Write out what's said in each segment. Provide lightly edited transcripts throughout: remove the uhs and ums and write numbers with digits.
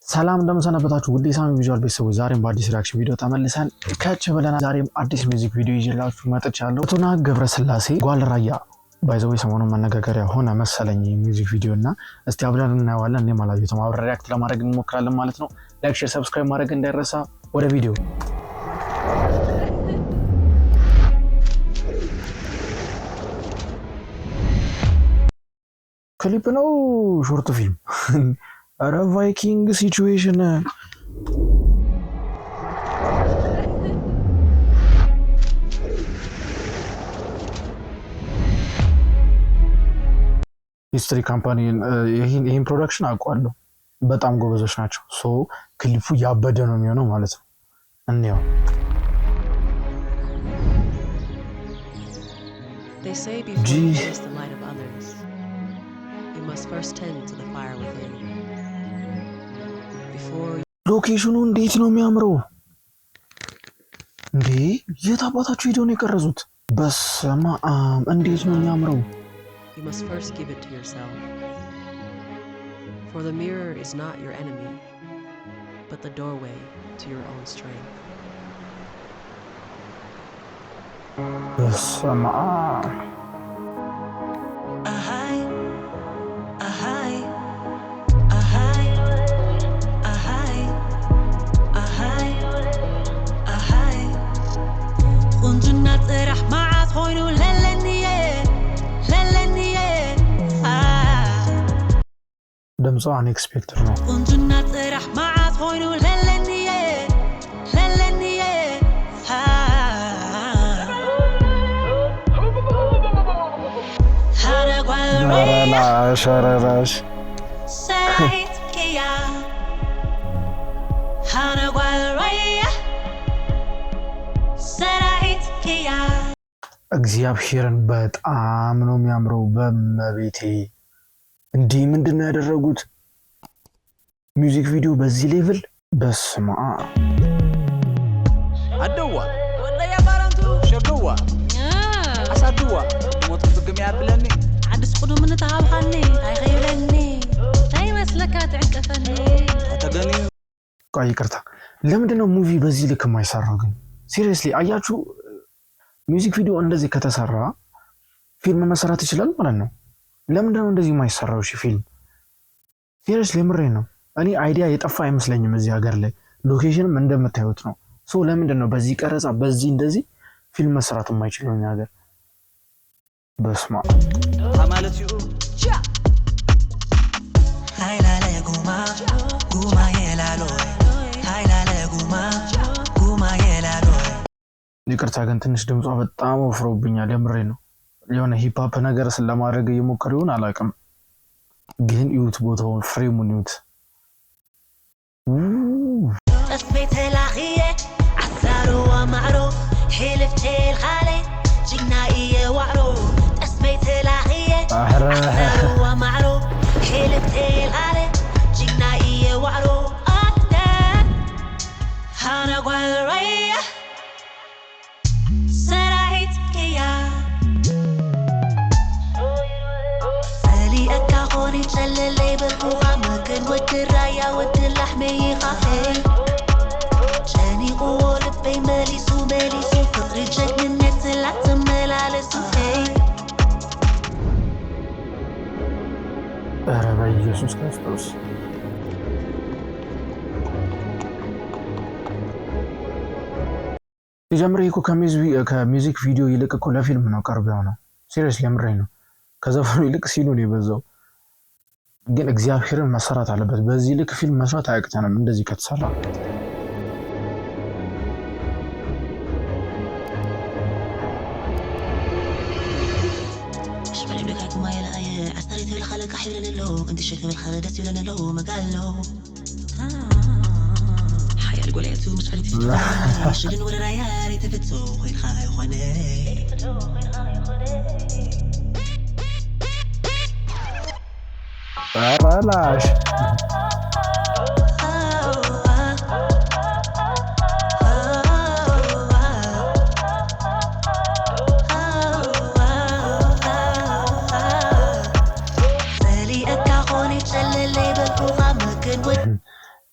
ሰላም እንደምሰነበታችሁ ውድ የሳሚ ቪዥዋል ቤተሰቦች፣ ዛሬም በአዲስ reaction ቪዲዮ ተመልሰን ከች ብለናል። ዛሬም አዲስ music video ይዤላችሁ መጥቻለሁ። ቱና ገብረስላሴ ጓል ራያ by the way ሰሞኑን መነጋገሪያ ሆነ መሰለኝ music video እና እስቲ አብረን እናየዋለን። እኔም አላየሁትም፣ አብረን react ለማድረግ እንሞክራለን ማለት ነው። Like፣ share፣ subscribe ማድረግ እንዳይረሳ። ወደ ቪዲዮ። ክሊፕ ነው short film? ኧረ Viking situation። History Company ይህን production አውቀዋለሁ። በጣም ጎበዞች ናቸው። So ክሊፑ ያበደ ነው የሚሆነው ማለት ነው። እንየው። They say before Gee. you face the light of others, you must first tend to the fire within. Before Location ኑ እንዴት ነው የሚያምረው! እንዴ፣ የት አባታችሁ ሄደው ነው የቀረጹት? በስመ አብ፣ እንዴት ነው የሚያምረው! you must first give it to yourself. For the mirror is not your enemy, but the doorway to your own strength. በስመ አብ። ኣሃይ ኣሃይ ኣሃይ ኣሃይ ኣሃይ ኣሃይ ቁንጅና ጥራሕ መዓት ኮይኑ ለለኒየ ለለኒየ። ድምጿ unexpected ነው። ቁንጅና ጥራሕ መዓት ኮይኑ ለለኒየ ለለኒየ። ኧረ ላሽ፣ ኧረ ላሽ። ሰራዊት ኪያ ሃነ ጓል ራያ ሰራዊት ኪያ። እግዚአብሔርን በጣም ነው የሚያምረው። በመቤቴ፣ እንዲህ ምንድን ነው ያደረጉት? Music video በዚህ level፣ በስመ አብ። ኣደዋ ሸገዋ ኣሳድዋ ሞት ክትግም ያብለኒ። ዓድስ ቅዱም ንተሃብሃኒ ኣይኸይብለኒ። እንታይ መስለካ ትዕንቀፈኒ? ተገንዩ። ቆይ ይቅርታ፣ ለምንድን ነው movie በዚህ ልክ የማይሰራው ግን? Seriously አያችሁ፣ music video እንደዚህ ከተሰራ ፊልም መሰራት ይችላል ማለት ነው። ለምንድን ነው እንደዚህ የማይሰራው? እሺ ፊልም፣ seriously የምሬን ነው። እኔ idea የጠፋ አይመስለኝም እዚህ ሀገር ላይ፣ location ም እንደምታዩት ነው። So ለምንድን ነው በዚህ ቀረጻ በዚህ እንደዚህ ፊልም መሰራት የማይችለው እኛ ሀገር? በስማ ማለት እዩ። ሃይላለ ጉማ ጉማ የላሎይ ሃይላለ ጉማ ጉማ የላሎይ። ይቅርታ ግን ትንሽ ድምጿ በጣም ወፍሮብኛል። የምሬ ነው። የሆነ hip hop ነገር ስለማድረግ እየሞከረ ይሆን አላውቅም፣ ግን ይዩት፣ ቦታውን frame ኡን ይዩት። ጠስሜ ተላኽየ ዓሳርዋ ማዕሮ ሕልፍ ቴልኻለ ጅግና እየ ዋዕሮ ጠስሜ ተላኽየ ኧረ ዓሳርዋ ማዕሮ ሕልፍ ቴልኻለ ጅግና እየ ዋዕሮ ኣደ ሃነ ጓል ራያ ሰራሒት እያ። ሰሊአካ ኾኒ ጨለለይ በልኩኻ መክን ወዲ ራያ ወዲ ላሕመይኻ ጨኒቑዎ ልበይ መሊሱ መሊሱ ፍቕሪ ጀግንነት ላተመላለሱ። ኧረ በኢየሱስ ክርስቶስ። ሲጀምር እኮ ከ music video ይልቅ እኮ ለፊልም ነው ቅርብ የሆነው። Seriously የምሬ ነው። ከዘፈኑ ይልቅ scene ኡ ነው የበዛው። ግን እግዚአብሔርን መሰራት አለበት። በዚህ ልክ ፊልም መስራት አያቅተንም እንደዚህ ከተሰራ። ሓያል ጎልያቱ ምስ ሽልን ወለራያ ተፈቶ ኮይንካ ይኾነ። ኧረ ላሽ። ሰሊአካ ኾኒ ጨለለይ በልኩኻ መክን ወዲ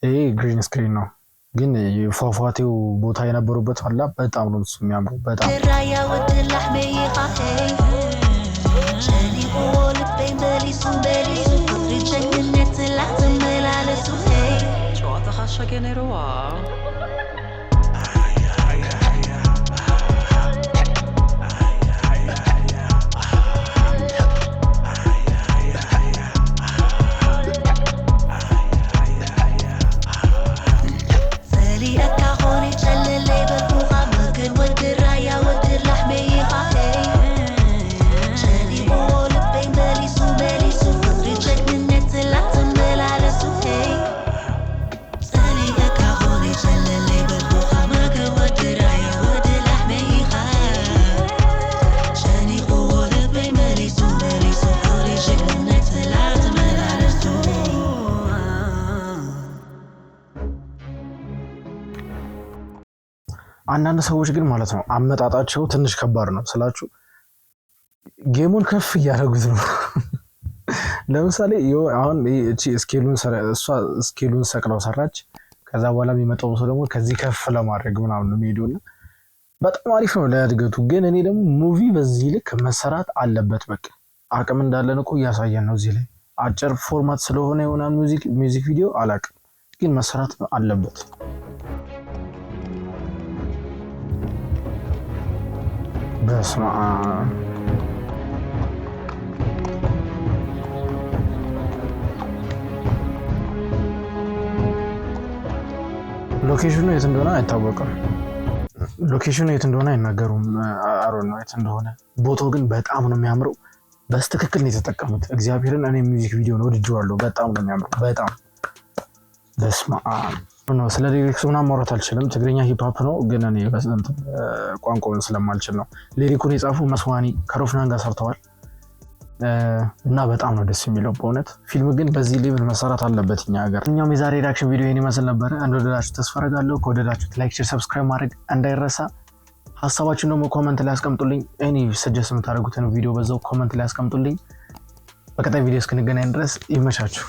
ይሄ green screen ነው፣ ግን የፏፏቴው ቦታ የነበሩበት አላ በጣም ነው እሱ የሚያምረው። በጣም ራያ ወዲ ላሕመይ ኢኻ hey ጨኒቕዎ ልበይ መሊሱ መሊሱ ፍቅሪ ጀግንነት ላትመላለሱ hey ጨዋታኻ ሸገ ነይሩዋ። ፀሊአካ ኾኒ ጨለለይ በልኩኻ መገን ወዲ ራያ ወዲ ላሕመይ ኢኻ hey ጨኒቕዎ ልበይ መሊሱ መሊሱ ፍቅሪ ጀግንነት ላትመላለሱ hey ፀሊአካ ኾኒ ጨለለይ በልኩኻ መገን ወዲ ራያ ወዲ ላሕመይ ኢኻ ጨኒቕዎ ልበይ መሊሱ መሊሱ ፍቅሪ ጀግንነት ላትመላለሱ። አንዳንድ ሰዎች ግን ማለት ነው አመጣጣቸው ትንሽ ከባድ ነው ስላችሁ game ኡን ከፍ እያደረጉት ነው። ለምሳሌ አሁን እቺ scale ኡን እሷ scale ኡን ሰቅለው ሰራች። ከዛ በኋላ የሚመጣው ሰው ደግሞ ከዚህ ከፍ ለማድረግ ምናምን ነው የሚሄደው እና በጣም አሪፍ ነው ለእድገቱ። ግን እኔ ደግሞ movie በዚህ ልክ መሰራት አለበት። በቃ አቅም እንዳለን እኮ እያሳየን ነው። እዚህ ላይ አጭር format ስለሆነ የሆነ music video አላቅም፣ ግን መሰራት አለበት። በስመ አብ። Location ኑ የት እንደሆነ አይታወቅም። Location ኑ የት እንደሆነ አይናገሩም። አሮ ነው የት እንደሆነ። ቦታው ግን በጣም ነው የሚያምረው። በትክክል ነው የተጠቀሙት። እግዚአብሔርን እኔ music video ነው ወድጄዋለሁ። በጣም ነው የሚያምረው። በጣም በስመ አብ ነው። ስለ lyrics ምናምን ማውራት አልችልም። ትግርኛ hip hop ነው፣ ግን እኔ ቋንቋውን ስለማልችል ነው። Lyric ኡን የጻፉ መስዋኒ ከሮፍናን ጋር ሰርተዋል እና በጣም ነው ደስ የሚለው በእውነት። ፊልም ግን በዚህ level መሰራት አለበት እኛ ሀገር። እኛም የዛሬ reaction video ይህን ይመስል ነበረ። እንደወደዳችሁ ተስፋ አደርጋለሁ። ከወደዳችሁት like፣ share፣ subscribe ማድረግ እንዳይረሳ። ሀሳባችሁን ደግሞ comment ላይ አስቀምጡልኝ። Any suggest የምታደርጉትን ቪዲዮ በዛው comment ላይ አስቀምጡልኝ። በቀጣይ ቪዲዮ እስክንገናኝ ድረስ ይመቻችሁ።